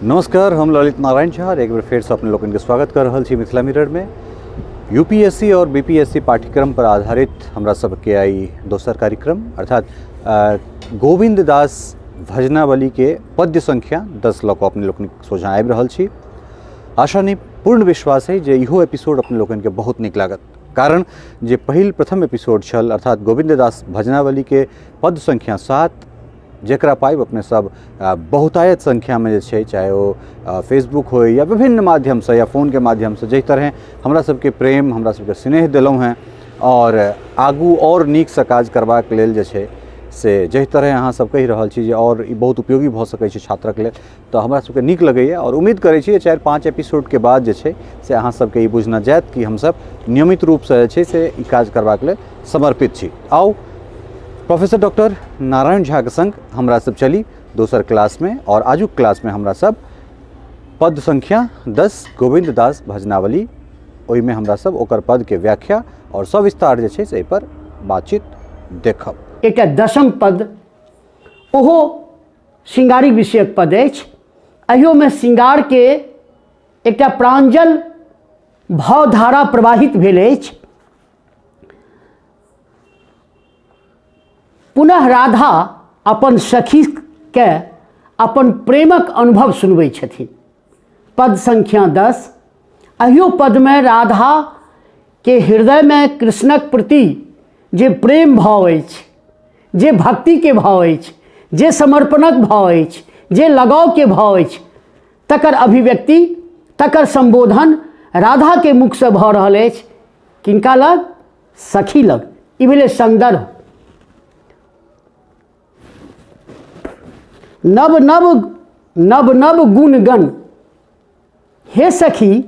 नमस्कार, हम ललित नारायण झा एक बेर फेरसँ अपने लोकनिके स्वागत कर रहल छी मिथिला मिररमे। यूपीएससी और बीपीएससी पाठ्यक्रम पर आधारित हमरा सबके आई दोसर कार्यक्रम अर्थात गोविंद दास भजनावली के पद्य संख्या 10 लऽ कऽ अपने लोकनिक सोझाँ आबि रहल छी। आशा नहि, पूर्ण विश्वास है जे इहो एपिसोड अपने लोकनिके बहुत नीक लागत, कारण जे पहिल प्रथम एपिसोड छल अर्थात गोविंद दास भजनावली के पद संख्या 7, जकरा पाबि अपने सब बहुतायत संख्यामे जे छै, चाहे ओ फेसबुक होय या विभिन्न माध्यमसँ या फोनके माध्यमसँ, जाहि तरहे हमरा सबके प्रेम, हमरा सबके स्नेह देलहुँ हेँ और आगू और नीकसँ काज करबाक लेल जे छै से जाहि तरहे अहाँ सब कहि रहल छी जे और ई बहुत उपयोगी भऽ सकै छै छात्रक लेल, तऽ हमरा सबके नीक लगैए और उम्मीद करै छी 4-5 एपिसोडके बाद जे छै से अहाँ सबके ई बुझना जायत कि हमसब नियमित रूपसँ जे छै से ई काज करबाक लेल समर्पित छी। आउ प्रोफेसर डॉक्टर नारायण झाके संग हमरा सब चली दोसर क्लासमे और आजुक क्लासमे हमरा सब पद संख्या 10 गोविंद दास भजनावली, ओहिमे हमरा सब ओकर पदके व्याख्या और सविस्तार जे छै से एहिपर बातचीत देखब। एकटा दसम पद, ओहो श्रृंगारिक विषयक पद अछि। एहियोमे श्रृंगारके एकटा प्रांजल भावधारा प्रवाहित भेल अछि। पुनः राधा अपन सखीके अपन प्रेमक अनुभव सुनबै छथिन। पद संख्या 10, एहियो पदमे राधा के हृदयमे कृष्णक प्रति जे प्रेम भाव अछि, जे भक्तिके भाव अछि, जे समर्पणक भाव अछि, जे लगावके भाव अछि, तकर अभिव्यक्ति, तकर संबोधन राधाके मुखसँ भऽ रहल अछि। किनका लग? सखी लग। ई भेलै संदर्भ। नव नव नव नव गुणगण, हे सखी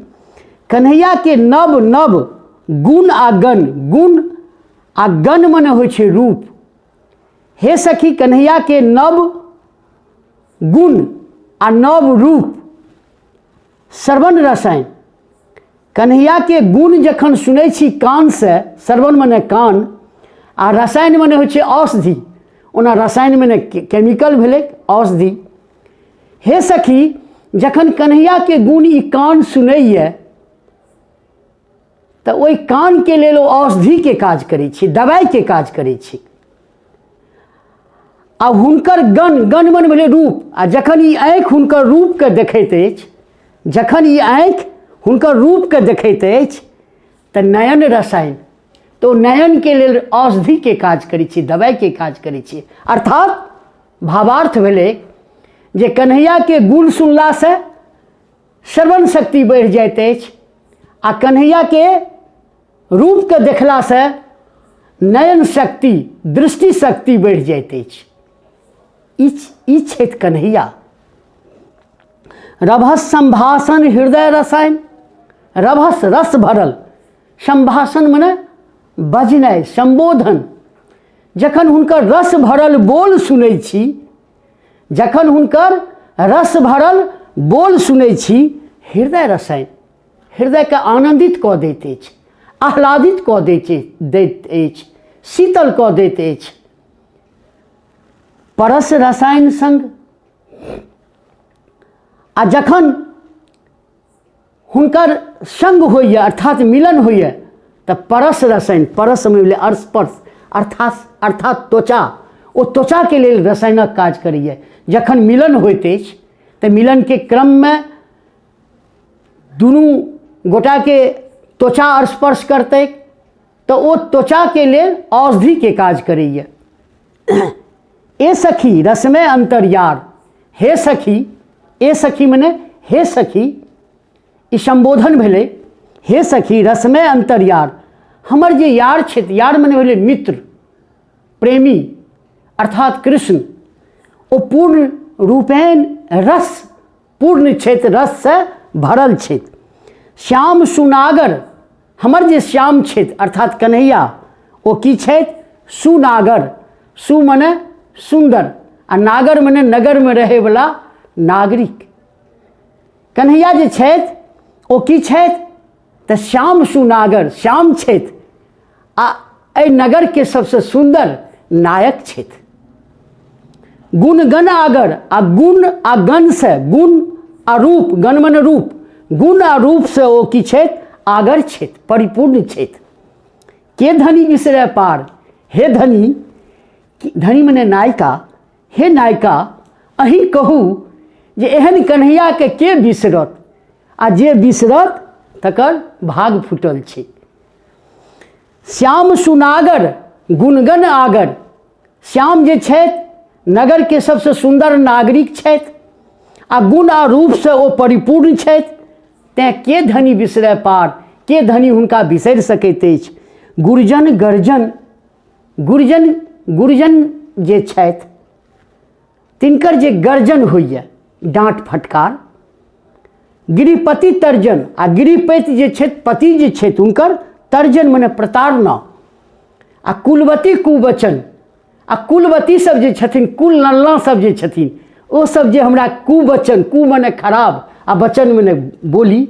कन्हैया के नव नव गुण आ गण, गुण आ गण मने होइ छै रूप। हे सखी कन्हैया के नव गुण आ नव रूप श्रवण रसायन। कन्हैया के गुण जखन सुनै छी कान से, श्रवण मने कान आ रसायन मने होइ छै औषधि, ओना रसायन मने केमिकल भेलै औषधि। हे सखी जखन कन्हैया के गुण ई कान सुनैए तऽ ओहि कान के लेल ओ औषधि के काज करै छै, दवाई के काज करै छै। आ हुनकर गण, गण मन भेलै रूप, आ जखन ई आँखि हुनकर रूपके देखैत अछि, जखन ई आँखि हुनकर रूपके देखैत अछि तऽ नयन रसायन, तऽ ओ नयनके लेल औषधिके काज करै छै, दवाइके काज करै छै। अर्थात भावार्थ भेलै जे कन्हैयाके गुण सुनलासँ श्रवण शक्ति बढ़ि जाइत अछि आ कन्हैयाके रूपके देखलासँ नयन शक्ति, दृष्टि शक्ति बढ़ि जाइत अछि। ई छथि कन्हैया। रभस संभाषण हृदय रसायन, रभस रस भरल, संभाषण मने बजनाइ, संबोधन। जखन हुनकर रस भरल बोल सुनै छी, जखन हुनकर रस भरल बोल सुनै छी, हृदय रसायन हृदयके आनन्दित कऽ दैत अछि, आह्लादित कऽ दैत अछि, शीतल कऽ दैत अछि। परस रसायन संग, आ जखन हुनकर संग होइए अर्थात मिलन होइए तऽ परस रसायन, परस मिले स्पर्श अर्थात त्वचा, ओ त्वचाके लेल रसायनक काज करैए। जखन मिलन होइत अछि तऽ मिलनके क्रममे दुनू गोटाके त्वचा स्पर्श करतै तऽ ओ त्वचाके लेल औषधिके काज करैए। ए सखी रसमे अंतर्यार, हे सखी, ए सखी मने हे सखी, ई संबोधन भेलै। हे सखी रसमे अंतर्यार, हमर जे यार छथि, यार मने भेलै मित्र, प्रेमी, अर्थात कृष्ण, ओ पूर्ण रूपेण रस पूर्ण छथि, रससँ भरल छथि। श्याम सुनागर, हमर जे श्याम छथि अर्थात कन्हैया, ओ की छथि? सुनागर। सु मने सुन्दर आ नागर मने नगरमे रहैवला नागरिक। कन्हैया जे छथि ओ की छथि? तऽ श्याम सुनागर, श्याम छथि आ एहि नगरके सबसँ सुन्दर नायक छथि। गुण गण आगर, आ गुण आ गण से, गुण आ रूप, गण मने रूप, गुण आ रूपसँ ओ की छथि? आगर छथि, परिपूर्ण छथि। के धनी बिसरे पार, हे धनी, धनी मने नायिका, हे नायिका अहीं कहू जे एहन कन्हैयाके के बिसरत, आ जे बिसरत तकर भाग फूटल छै। श्याम सुनागर गुणगण आगर, श्याम जे छथि नगरके सबसँ सुन्दर नागरिक छथि आ गुण आ रूपसँ ओ परिपूर्ण छथि, तेँ के धनी बिसरय पार, के धनी हुनका बिसरि सकैत अछि। गुरुजन गर्जन, गुरुजन, गुरुजन जे छथि तिनकर जे गर्जन होइए, डाँट फटकार, गृहपति तर्जन, आ गृहपति जे छथि, पति जे छथि हुनकर तर्जन मने प्रताड़ना, आ कुलवती कुवचन, आ कुलवती सब जे छथिन, कुल नल्ला सब जे छथिन, ओ सब जे हमरा कुवचन, कु मने खराब आ वचन मने बोली,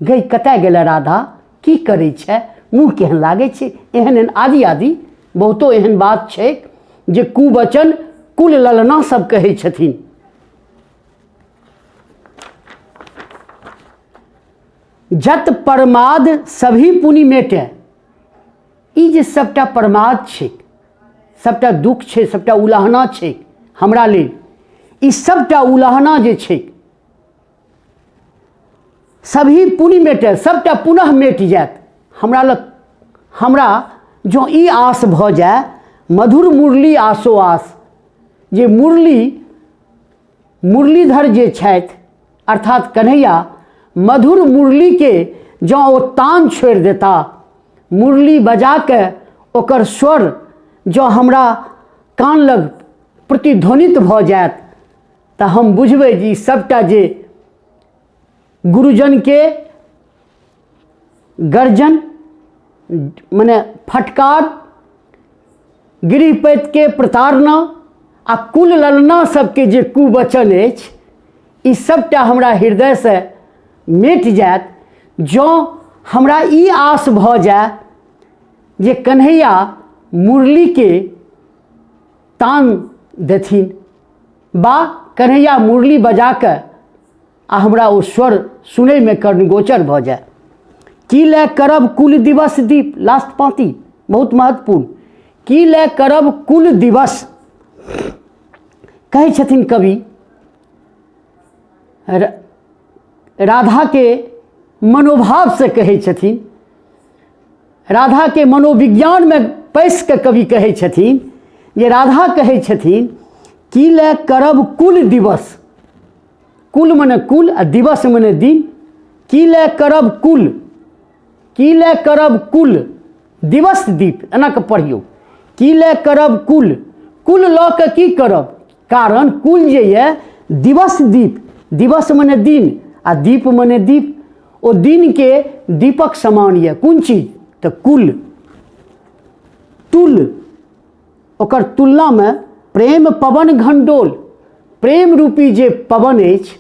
गई कतय गेलै राधा, की करै छै, मुँह केहन लागै छै, एहन एहन आदि आदि बहुतो एहन बात छै जे कुवचन कुल ललना सब कहै छथिन। जत परमाद सभी पुनि मेटे, ई जे सबटा परमाद छै, सबटा दुख छै, सबटा उलाहना छै हमरा लेल, ई सबटा उलाहना जे छै सभी पुनि मेटे, सबटा पुनः मेट जायत हमरा लग। हमरा जँ ई आस भऽ जाय, मधुर मुरली आसो आस, जे मुरली मुरलीधर जे छथि अर्थात कन्हैया, मधुर मुरलीके जँ ओ तान छोड़ि देता, मुरली बजाके ओकर स्वर जँ हमरा कान लग प्रतिध्वनित भऽ जायत, तऽ हम बुझबै जे ई सभटा जे गुरुजनके गर्जन मने फटकार, गृहपतिके प्रताड़ना आ कुल ललना सबके जे कुवचन अछि, ई सबटा हमरा हृदयसँ मिट जायत जँ हमरा ई आस भऽ जाय जे कन्हैया मुरलीके तान देथिन बा कन्हैया मुरली बजा कऽ आ हमरा ओ स्वर सुनैमे कर्णगोचर भऽ जाय। की लए करब कुल दिवस दीप, लास्ट पाँति बहुत महत्वपूर्ण, की लए करब कुल दिवस। कहै छथिन कवि राधाके मनोभावसँ कहै छथिन, राधाके मनोविज्ञानमे पैसि कऽ कवि कहै छथिन जे राधा कहै छथिन की लए करब कुल दिवस, कुल मने कुल आ दिवस मने दिन, की लए करब कुल, की लए करब कुल दिवस दीप, एना कऽ पढ़ियौ, की लए करब कुल, कुल लऽ कऽ की करब, कारण कुल जे यऽ दिवस दीप, दिवस मने दिन आ दीप मने दीप, ओ दिनके दीपक समान यऽ, कोन चीज तऽ कुल, तुल, ओकर तुलनामे प्रेम पवन घंडोल, प्रेम रूपी जे पवन अछि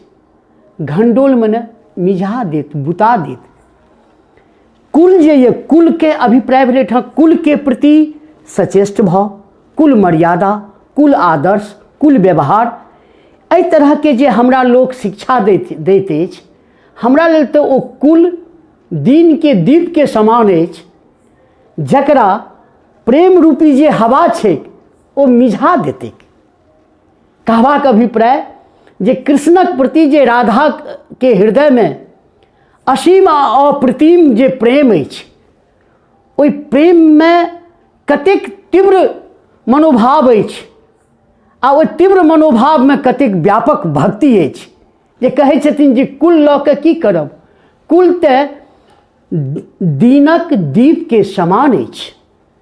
घंडोल मने मिझा देत, बुता देत। कुल जे ये कुलके अभिप्राय भेलै एहिठाम, कुलके प्रति सचेष्ट भऽ, कुल मर्यादा, कुल आदर्श, कुल व्यवहार, एहि तरहके जे हमरा लोक शिक्षा दैत दैत अछि, हमरा लेल तऽ ओ कुल दिनके दीपके समान अछि, जकरा प्रेम रूपी जे हवा छै ओ मिझा देतैक। कहबाक अभिप्राय जे कृष्णक प्रति जे राधाके हृदयमे असीम आ अप्रतिम जे प्रेम अछि, ओहि प्रेममे कतेक तीव्र मनोभाव अछि आ ओहि तीव्र मनोभावमे कतेक व्यापक भक्ति अछि, जे कहै छथिन जे कुल लऽ कऽ की करब, कुल तऽ दीनक दीपके समान अछि,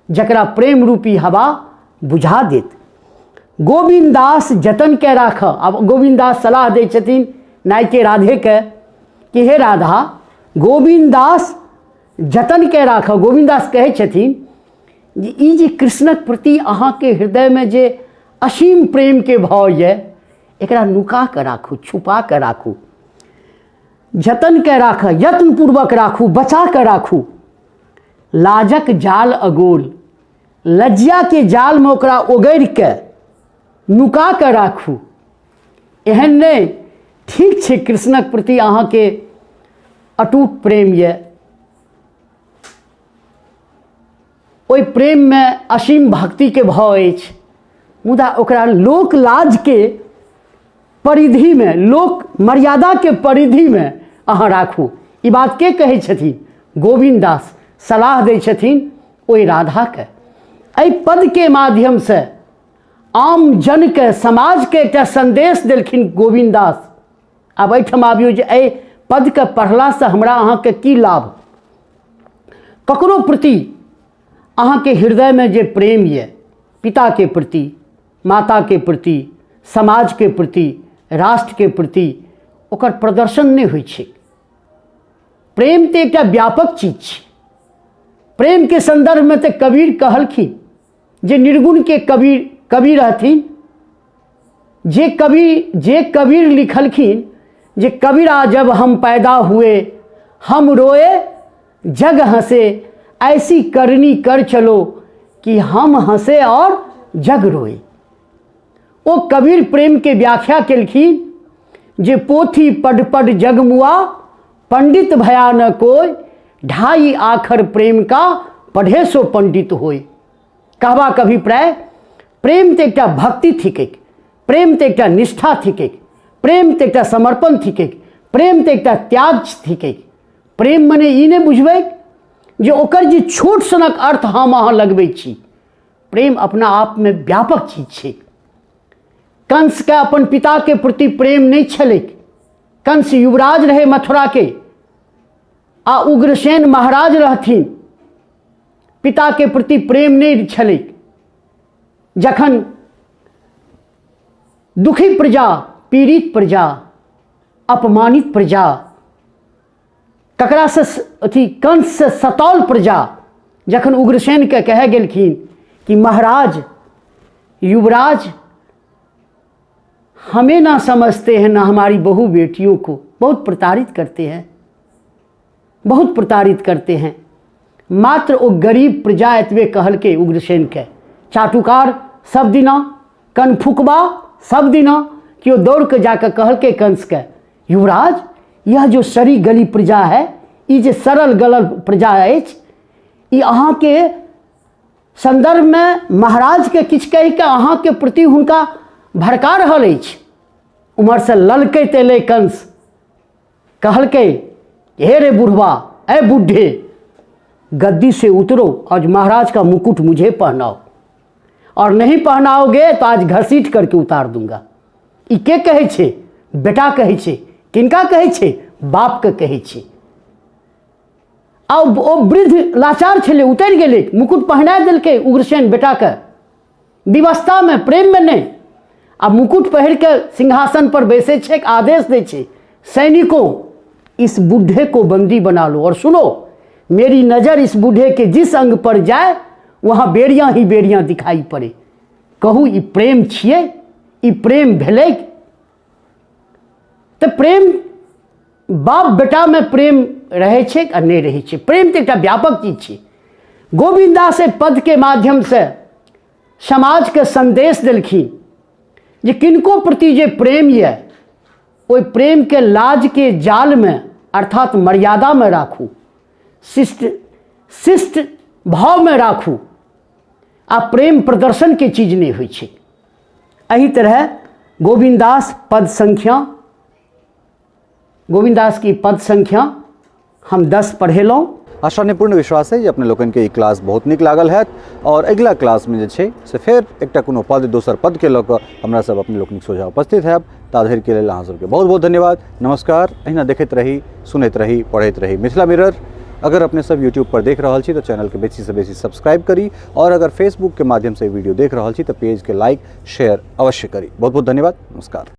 जकरा प्रेम रूपी हवा बुझा देत। गोविन्द दास जतन के राख, आब गोविन्द दास सलाह दै छथिन नायके राधेके कि हे राधा, गोविन्द दास जतन के राख। गोविन्द दास कहै छथिन जे ई जे कृष्णक प्रति अहाँके हृदयमे जे असीम प्रेमके भाव यऽ, एकरा नुका कऽ राखू, छुपा कऽ राखू, जतन के राख, यत्नपूर्वक राखू, बचा कऽ राखू। लाजक जाल अगोल, लज्जाके जालमे ओकरा ओगरि कऽ नुका कऽ राखू। एहन नहि ठीक छै, कृष्णक प्रति अहाँके अटूट प्रेम यऽ, ओहि प्रेममे असीम भक्तिके भाव अछि, मुदा ओकरा लोक लाजके परिधिमे, लोक मर्यादाके परिधिमे अहाँ राखू। ई बात के कहै छथिन? गोविन्द दास सलाह दै छथिन ओहि राधाके। एहि पदके माध्यमसँ आम जनके, समाजके एकटा सन्देश देलखिन गोविन्द दास। आब एहिठाम आबियौ जे एहि पदके पढ़लासँ हमरा अहाँके की लाभ। ककरो प्रति अहाँके हृदयमे जे प्रेम यऽ, पिताके प्रति, माताके प्रति, समाजके प्रति, राष्ट्रके प्रति, ओकर प्रदर्शन नहि होइ छै। प्रेम तऽ एकटा व्यापक चीज छै। प्रेमके सन्दर्भमे तऽ कबीर कहलखिन जे निर्गुणके कबीर कवि रहथिन, जे कवि, जे कबीर लिखलखिन जे कबीरा जब हम पैदा हुए हम रोए जग हंसे, ऐसी करनी कर चलो कि हम हंसे और जग रोए। ओ कबीर प्रेम के व्याख्या केलखिन जे पोथी पढ़ पढ़ जगमुआ पंडित भया न कोई, ढाई आखर प्रेम का पढ़े सो पंडित होए। कहबाक अभिप्राय, प्रेम तऽ एकटा भक्ति थिकैक, प्रेम तऽ एकटा निष्ठा थिकैक, प्रेम तऽ एकटा समर्पण थिकैक, प्रेम तऽ एकटा त्याग थिकैक। प्रेम मने ई नहि बुझबै जे ओकर जे छोट सनक अर्थ हम अहाँ लगबै छी। प्रेम अपना आपमे व्यापक चीज छै। कंसके अपन पिताके प्रति प्रेम नहि छलैक। कंस युवराज रहै मथुराके आ उग्रसेन महाराज रहथिन। पिताके प्रति प्रेम नहि छलैक। जखन दुखी प्रजा, पीड़ित प्रजा, अपमानित प्रजा, ककरासँ अथी कंससँ सताओल प्रजा जखन उग्रसेनके कहै गेलखिन कि महाराज युवराज हमें ना समझते हैं ना हमारी बहु बेटियों को, बहुत प्रताड़ित करते हैं, बहुत प्रताड़ित करते हैं। मात्र ओ गरीब प्रजा एतबे कहलकै उग्रसेनके, चाटुकार सब दिना, कनफुकबा सब दिना, कि ओ दौड़ के जाके कहलकै कंसके, युवराज यह जो सड़ी गली प्रजा है, ई जे सड़ल गलल प्रजा अछि, ई अहाँके सन्दर्भमे महाराजके किछु कहिके अहाँके प्रति हुनका भड़का रहल अछि। उम्हरसँ ललकैत एलै कंस, कहलकै हे रे बुढ़वा, ए बुढ़े, गद्दी से उतरो, आज महाराज का मुकुट मुझे पहनाओ, और नहीं पहनाओगे तो आज घसीट करके उतार दूंगा। ई के कहै छै? बेटा कहै छै। किनका कहै छै? बापके कहै छै। आ ओ वृद्ध लाचार छलै, उतरि गेलै, मुकुट पहिना देलकै उग्रसेन बेटाके, विवशतामे, प्रेममे नहि। आ मुकुट पहिर के सिंहासन पर बैसै छै, आदेश दै छै, सैनिकों इस बूढ़े को बंदी बना लो, और सुनो मेरी नज़र इस बूढ़े के जिस अंग पर जाए वहाँ बेड़ियाँ ही बेड़ियाँ दिखाई पड़े। कहू ई प्रेम छियै? ई प्रेम भेलै? तऽ प्रेम बाप बेटामे प्रेम रहै छै आ नहि रहै छै। प्रेम तऽ एकटा व्यापक चीज छै। गोविन्द दास एहि पदके माध्यमसँ समाजके सन्देश देलखिन जे किनको प्रति जे प्रेम यऽ ओहि प्रेमके लाजके जालमे अर्थात मर्यादामे राखू, शिष्ट शिष्ट भावमे राखू, आ प्रेम प्रदर्शनके चीज नहि होइ छै। एहि तरह गोविन्द दास पद संख्या, गोविन्द दास की पद संख्या हम 10 पढ़ेलहुँ। आशा नहि पूर्ण विश्वास है जे अपने लोकनिके ई क्लास बहुत नीक लागल हैत, और अगिला क्लासमे जे छै से फेर एकटा कोनो पद, दोसर पदके लऽ कऽ हमरा सब अपने लोकनिक सोझाँ उपस्थित हैब। ता धरिके लेल अहाँ सबके बहुत बहुत धन्यवाद, नमस्कार। अहिना देखैत रही, सुनैत रही, पढ़ैत रही मिथिला मिरर। अगर अपने सब यूट्यूब पर देख रहल छी तऽ चैनलके बेसीसँ बेसी सब्सक्राइब करी, और अगर फेसबुकके माध्यमसँ वीडियो देख रहल छी तऽ पेजके लाइक शेयर अवश्य करी। बहुत बहुत धन्यवाद, नमस्कार।